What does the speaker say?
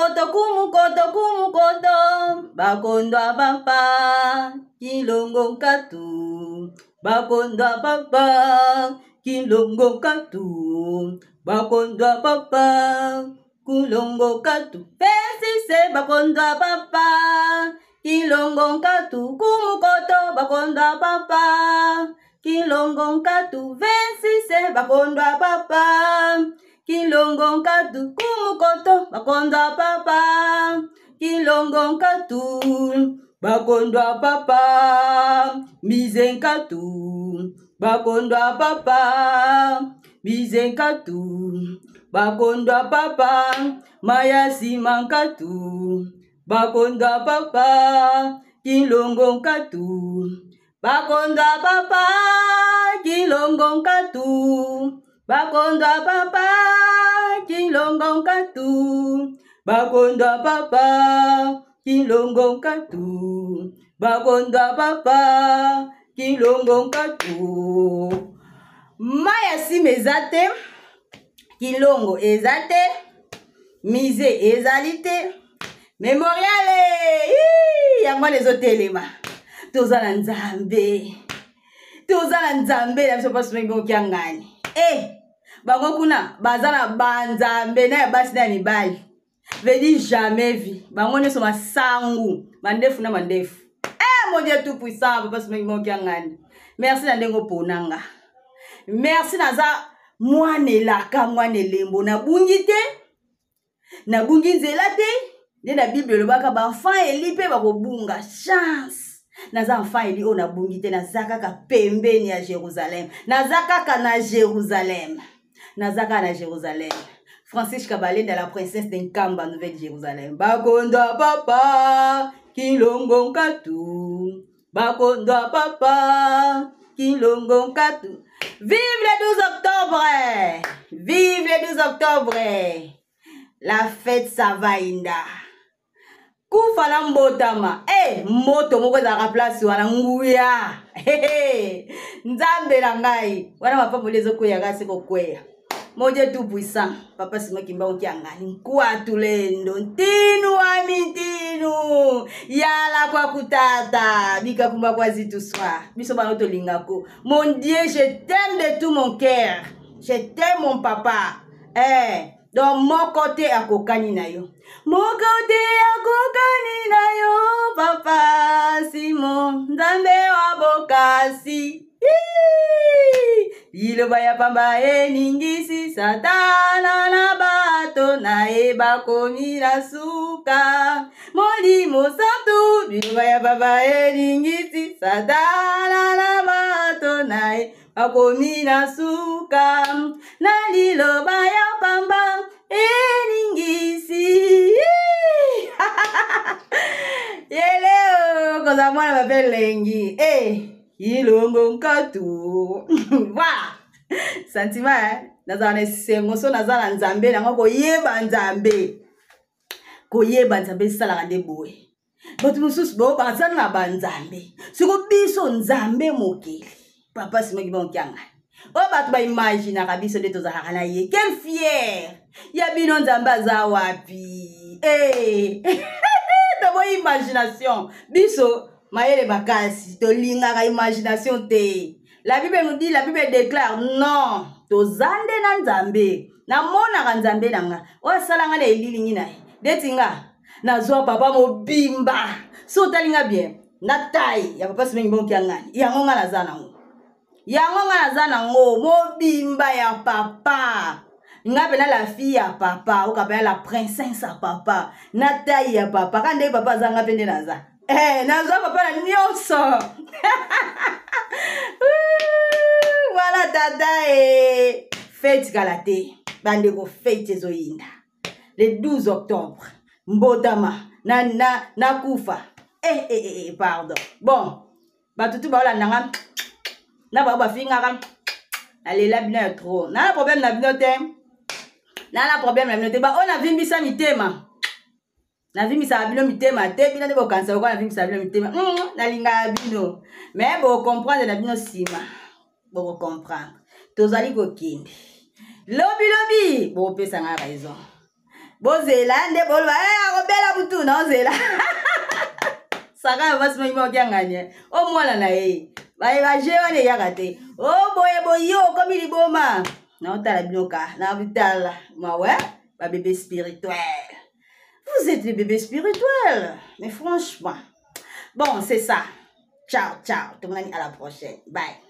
Kumukoto, kumukoto, kumukoto, bakondwa papa, kilongo nkatu, bakondwa papa, kilongo nkatu, bakondwa papa, kulongo katu, pesise bakondwa papa, kilongo nkatu, kumukoto, bakondwa papa, kilongo nkatu, 26 bakondwa papa. Kilongo nkatu kumukoto bakondwa papa kilongo nkatu bakondwa papa mize nkatu bakondwa papa mize nkatu bakondwa papa mayasima nkatu bakondwa papa kilongo nkatu bakondwa papa kilongo nkatu bakondwa papa kilongo nkatu bakondwa papa kilongo nkatu bakondwa papa kilongo nkatu mai ya nsima eza te kilongo eza te mise ezali te memoriale yango wana ezotelema toza na nzambe toza na nzambe na biso mpasi mingi okiangani e eh, bango kuna baza na banzambe na ya basi na ya mibali vedi jamais vi bango nyonso masangu mandefu na mandefu e mon dieu tout puissant papa somengi mokiangani merci na ndenge opona nga merci naza mwana elaka mwana elembo nabungi te nabungi nzela te nde na bible elobaka baenfant eli mpe bakobunga chance naza enfant eli oyo nabungi te naza kaka pembeni ya jérusalem naza kaka na jérusalem naza kaka na jérusalem francis kabalenda la princesse de nkamba nouvelle jérusalem bakondwa papa kilongo nkatu bakondwa papa kilongo nkatu vive le 12 octobre vive le 12 octobre la fête ça va inda kufa na mbotama e eh, moto moko ezalaka place wana nguya nzambe na ngai wana mapamboli ezokweya kasi kokweya mon dieu tout puissant papa simo kimbangu kiangani nkuatulendo ntinu wa mitinu yala kwa kutata bikakumba kwa zituswa biso bano tolingako mon dieu je t'aime de tout mon cœur je t'aime mon papa eh donc moko te akokani na yo moko te akokani na yo papa simo nzambe wa bokasi liloba ya pamba eningisi satana na bato na ye bakomi na suka molimo santu liloba ya pamba eningisi satana na bato na ye bakomi na suka na liloba ya pamba eningisi yeleo kozala mwana mabe elengi e eh. ilongo nkatu voilà sentiment eh? nazala na esengo so naza na nzambe nango koyeba nzambe koyeba nzambe esalaka nde boye bato mosusu bao baza na banzambe siko biso nzambe mokili papa simaki bango oyo bato baimaginaka biso nde tozalaka na ye quel fier ya bino nzambe aza wapi hey. Eh. toboyi imagination biso mayele makasi tolingaka imagination te la bible nous dit la bible déclare non toza nde na nzambe namonaka nzambe na nga oyo asala nga na elilingi na ye neti nga nazwa papa mobimba so otali nga bien na tai ya papa simengi bonki ya ngani yango nga naza nango yango nga naza nango mobimba ya papa nga mpena la fille ya papa oka mpena la princesse ya papa na tai ya papa ka ndenge papa aza nga mpe nde naza eh, nazwa papa na nyonso wana tata e fete kala te bandeko fete ezoyinda le 12 octobre mbotama na, na, na kufa eh, eh, eh, eh, pardon bon bato tu baolanda nga na bango bafingaka nalela bino ya trop naa na problème na bino te naa na problème na bino te baoyo navimbisa mitema navimbisaka bino mitema te bino nde bokanisa lokola navimbisaka bino mitema nalingaka bino me bocomprendre na bino nsima bokocomprendre tozali kokende lobilobi bokopesa ngai raison. Bozela nde boloba eh, akobela butu naozela. Saka ya basi mangi baokiangani o mwana na ye baye baje wana eyaka te o boye boye okomi liboma. Naotala bino ka natala mawe babebe spirituel. Vous êtes les bébés spirituels, mais franchement. Bon, c'est ça. Ciao, ciao. Tout le monde à la prochaine. Bye.